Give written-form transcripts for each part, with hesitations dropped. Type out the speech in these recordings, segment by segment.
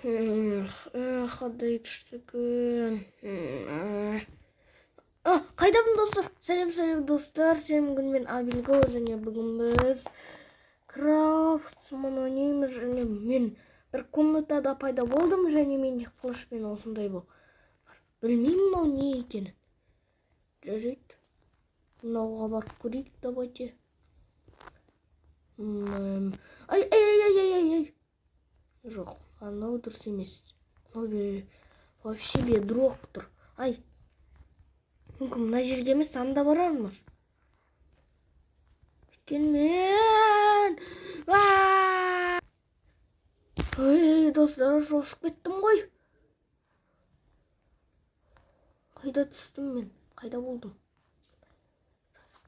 Қандай күшті күн. Қайдамын, достар? Сәлем, сәлем, достар. Сәлем, бүгін мен Абилго, және бүгін біз Крафтсман ойнаймыз, және мен бір комнатада пайда болдым, және менде қылышпен осындай бол. Білмеймін, мынау не екенін. Жарайды. Мынауға барып көрейік, давайте. Ай, ай, ай, ай, ай, ай. Жоқ, анау дұрыс емес. Мынау вообще бедрок тұр. Ай. Мүмкін мына жерге емес, анда барармыз. Өйткені мен... Ой, достар, шошып кеттім ғой. Қайда түстім мен? Қайда болдым?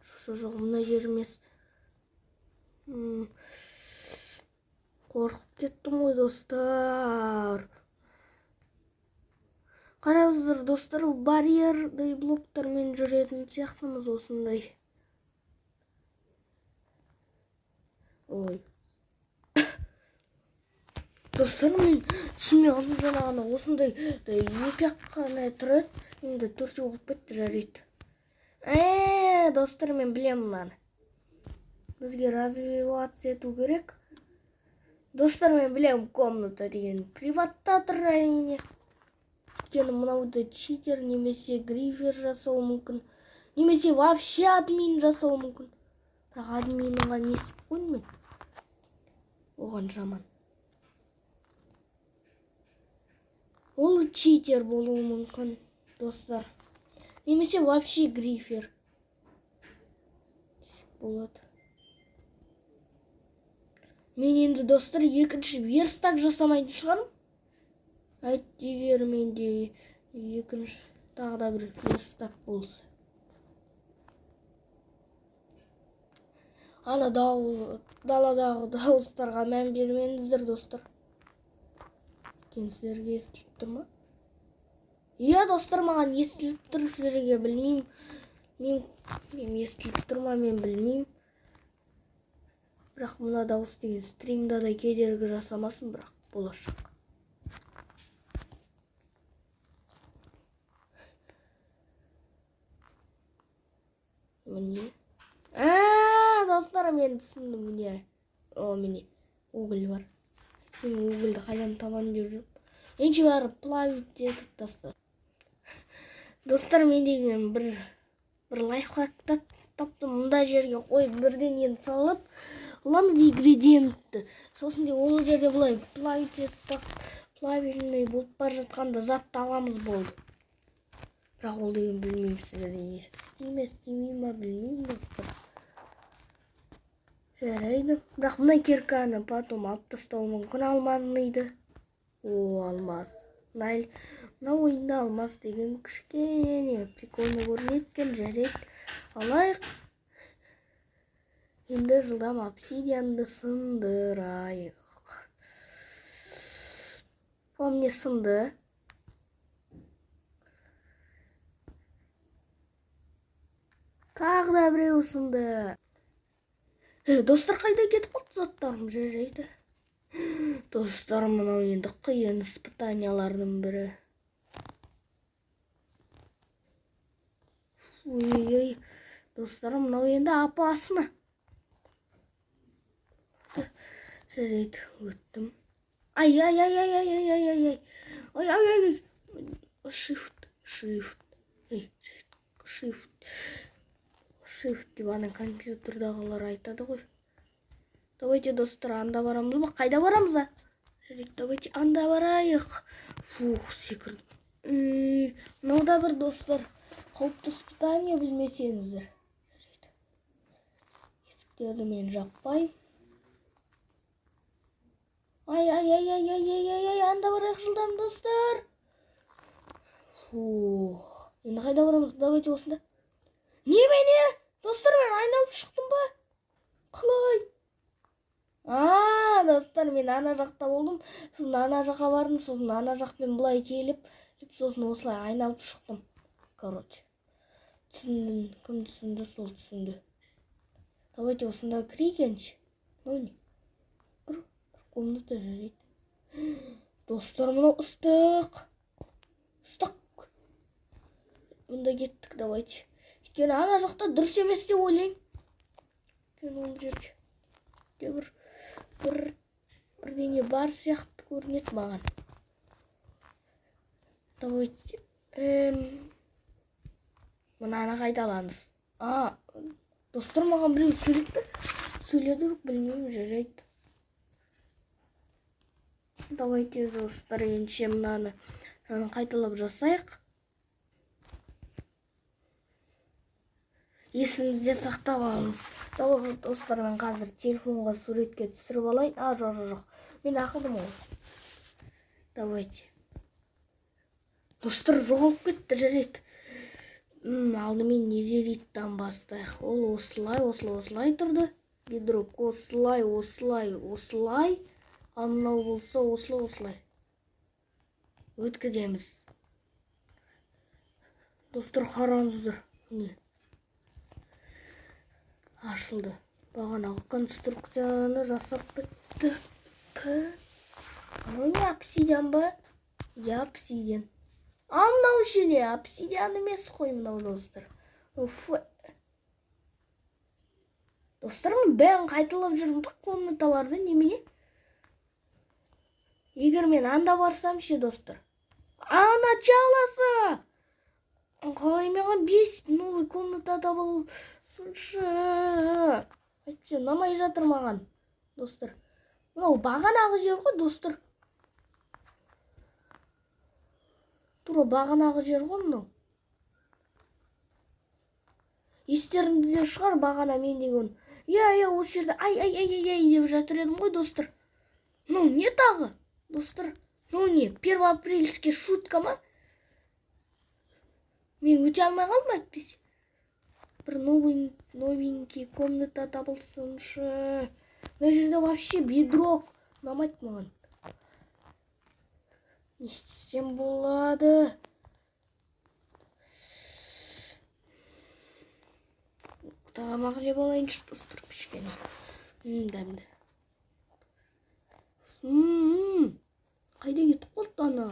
Жоқ, жоқ, мына жер емес. Қорқып кеттім ғой, достар. Қараңыздар, достар, барьердей блоктармен жүретін сияқтымыз осындай. Ой. Достар, мен түсінбей қалдым, жаңа ғана осындай екі ақ қана тұр еді, енді төртеу болып кетті, жарайды. Достар, мен білемін мынаны. Бізге развиваться ету керек. Достар, мен білемін, комната деген приватта тұр әрине. Өйткені мынауды читер немесе грифер жасауы мүмкін. Немесе вообще админ жасауы мүмкін. Бірақ админға не істеп қойдым мен? Оған жаман. Ол читер болуы мүмкін, достар. Немесе вообще грифер болады. Мен енді, достар, екінші верстак жасамайтын шығармын. Айт, егер менде екінші тағы да бір верстак болса. Ана даладағы дауыстарға мән бермеңіздер, достар. Өйткені сіздерге естіліп тұр ма? Иә, достар, маған естіліп тұр, сіздерге білмеймін. Мен естіліп тұр ма, мен білмеймін. Бірақ мына дауыс деген стримда да кедергі жасамасын, бірақ болашақ. Міне. Достар, мен түсіндім, міне. О, міне. Уголь бар. Мен угольді қайдан табамын деп жүрмін. Енді барып плавить етіп таста. Достар, мен деген бір лайфхак таптым. Мында жерге қойып бірдеңені салып аламыз ингредиентті. Сосын де ол жерде былай плавить етіп плавильный болып бара жатқанда затты аламыз, болды. Бірақ ол деген білмеймін, сіздерде істей ме, істемей ме, білмеймін, достар. Жарайды. Бірақ мына кирканы потом алып тастауы мүмкін, алмазныйды. О, алмаз. Мына ойында алмаз деген кішкене прикольно көрінеді екен, жарайды. Алайық. Енді жылдам обсидианды сындырайық. О, міне сынды. Тағы да біреу сынды. Достар, қайда кетіп қалды заттарым? Жарайды. Достар, мынау енді қиын испытаниялардың бірі. Ой-ой-ой. Достар, мынау енді опасно. Жарайды, өттім. Ай, ай, ай, ай, ай, ай, ай, ай, ай. Ай, ай, ай, ай. Shift, shift. Эй, shift. Shift деп ана компьютердағылар айтады ғой. Давайте, достар, анда барамыз ба? Қайда барамыз, а? Жарайды, давайте анда барайық. Фух, секірдім. Мынау да бір, достар, қауіпті испытание, білмесеңіздер. Жарайды. Есіктерді мен жаппаймын. Ай, ай, ай, ай, ай, ай, ай, ай, анда барайық жылдам, достар. Фух. Енді қайда барамыз? Давайте осында. Немене? Достар, мен айналып шықтым ба? Қалай? Достар, мен ана жақта болдым, сосын ана жаққа бардым, сосын ана жақпен былай келіп, сосын осылай айналып шықтым. Короче, түсіндім, кім түсінді, сол түсінді. Давайте осында кірейік енді. Мынау не? Бір комната, жарайды. Достар, мынау ыстық. Ыстық. Мұнда кеттік, давайте. Өйткені ана жақта дұрыс емес деп ойлаймын. Өйткені ол жерде бір бірдеңе бар сияқты көрінеді маған. Давайте. Мынаны қайталаңыз. А, достар, маған біреу сөйледі. Сөйледі, білмеймін, жарайды. Давайте, достар, ендеше мынаны қайталап жасайық. Есіңізде сақтап алыңыз. Давай, достар, мен қазір телефонға суретке түсіріп алайын. А, жоқ, жоқ, жоқ. Мен ақылдымын ғой. Давайте. Достар, жоғалып кетті, жарайды. Алдымен незериттан бастайық. Ол осылай, осылай, осылай тұрды. Бедрок осылай, осылай, осылай. Ал мынау болса осылай, осылай. Өткіземіз. Достар, қараңыздар. Міне. Ашылды. Бағанағы конструкцияны жасап бітті. Анау не, обсидиан ба? Я обсидиан. А мынау ше не? Обсидиан емес қой мынау, достар. Достар, мен бәрін қайталап жүрмін ба комнаталарды, немене? Егер мен анда барсам ше, достар. А, началосы! Қалай маған 5 новый комната табылсыншы? Әйтпесе ұнамай жатыр маған, достар. Мынау бағанағы жер ғой, достар. Тура бағанағы жер ғой мынау. Естеріңізде шығар, бағана мен деген. Иә, иә, осы жерде ай, ай, ай, ай, ай деп жатыр едім ғой, достар. Мынау не тағы, достар? Мынау не, первоапрельский шутка ма? Мен өте алмай қалдым әйтпесе. Бір новенький комната табылсыншы. Мына жерде вообще бедрок ұнамайды маған. Не істесем болады? Тамақ жеп алайыншы, достар, кішкене. Дәмді. Қайда кетіп қалды ана?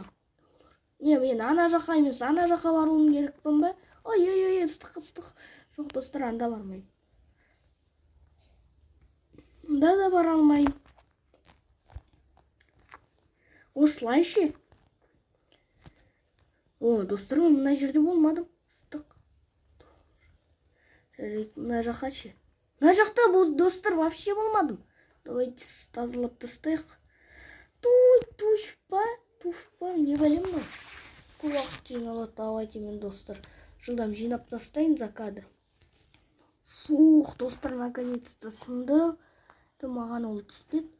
Не, мен ана жаққа емес, ана жаққа баруым керекпін ба? Ой, ой, ой, ыстық, ыстық. Жоқ, достар, анда бармаймын. Мында да бара алмаймын. Осылай ше. О, достар, мен мына жерде болмадым. Ыстық. Жарайды, мына жаққа ше. Мына жақта бұл, достар, вообще болмадым. Давайте тазалап тастайық. Туй, туй, па, туф, па, не бәлем мынау? Көп уақыт жиналады. Давайте мен, достар, жылдам жинап тастайын за кадром. Фух, достар, наконец-то сынды. Маған ол түспеді.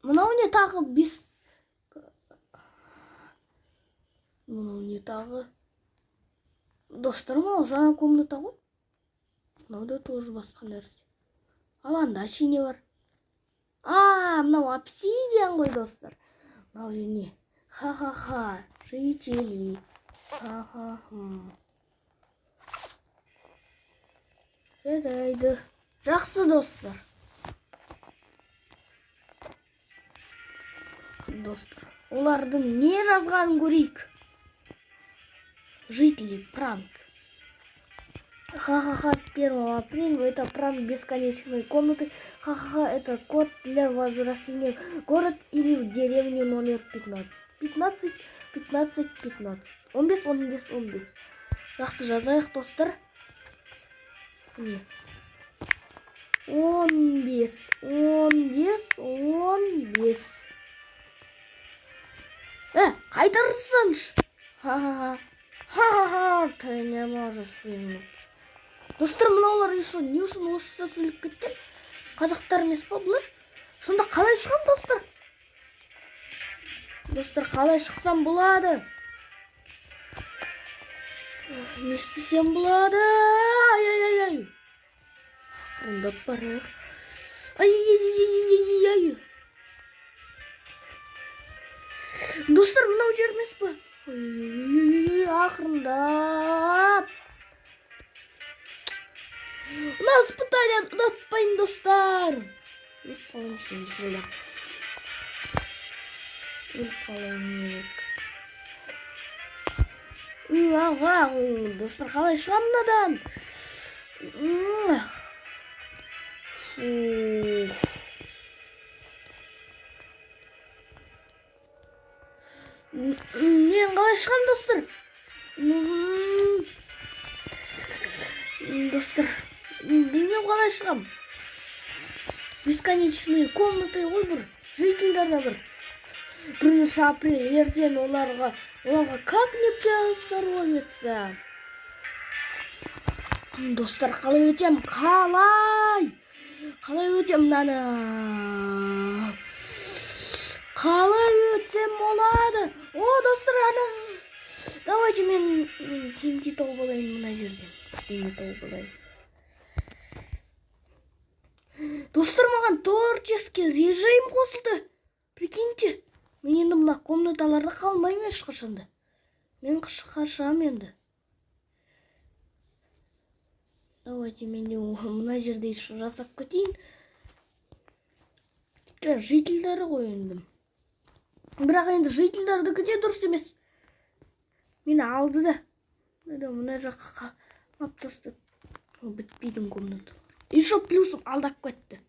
Мынау не тағы 5? Мынау не тағы? Достар, мынау жаңа комната ғой. Мынау да тоже басқа нәрсе. Ал анда ше не бар? А, мынау обсидиан ғой, достар. Мынау не? Ха-ха-ха, жители. Ха-ха-ха. Жарайды. Жақсы, достар. Достар, олардың не жазғанын көрейік. Жители, пранк. Ха-ха-ха, с 1 апреля это пранк бесконечной комнаты. Ха-ха-ха, это код для возвращения в город или в деревню номер 15. 15, 15, 15. 15, 15, 15. Жақсы жазайық, достар. Не. 15, 15, 15. Қайтарсаңшы. Ха-ха-ха. Ха-ха-ха, ты не можешь вернуться. Достар, мыналар еще не үшін орысша сөйлеп кеткен? Қазақтар емес па бұлар? Сонда қалай шығам, достар? Достар, қалай шықсам болады? Не істесем болады? Ай-ай-ай-ай. Ақырындап барайық. Ай-ай-ай-ай-ай-ай. Достар, мынау жер емес па? Ой-ой-ой-ой, ақырындап. Мынау испытание ұнатпаймын, достар. Өтіп қалайыншы енді жылдам. Өліп қалуым керек. Аға, достар, қалай шығамын мынадан? М. Фу. Мен қалай шығамын, достар? Достар, білмеймін, қалай шығамын. Бесконечные комнаты ғой бір. Жительдерде бір. 1 апрель ертең оларға как не поздоровиться? Достар, қалай өтем? Қалай? Қалай өтем мынаны? Қалай өтсем болады? О, достар, ана, давайте мен TNT тауып алайын мына жерден. TNT тауып алайын. Достар, маған творческий режим қосылды. Прикиньте, мен енді мына комнаталарда қалмаймын ешқашан да. Мен қашамын енді. Давайте мен де мына жерде жасап кетейін. Жительдері ғой енді. Бірақ енді жительдердікі де дұрыс емес. Мені алды да. Мына жаққа қамап тастады. Бітпейтін комната. Еще плюсом алдап кетті.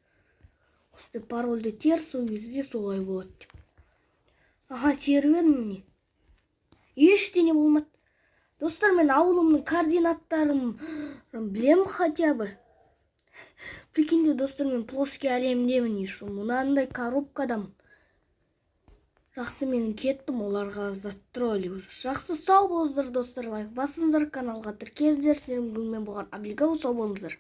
Осындай парольді тер, сол кезде солай болады деп. Аха, теріп едім міне. Ештеңе болмады. Достар, мен ауылымның координаттарын білемін хотя бы. Прикиньте, достар, мен плоский әлемдемін еще. Мынандай коробкадамын. Жақсы, мен кеттім, оларға затролли уже. Жақсы, сау болыңыздар, достар, лайк басыңыздар, каналға тіркеліңіздер. Сіздермен болған Абилгау, сау болыңыздар.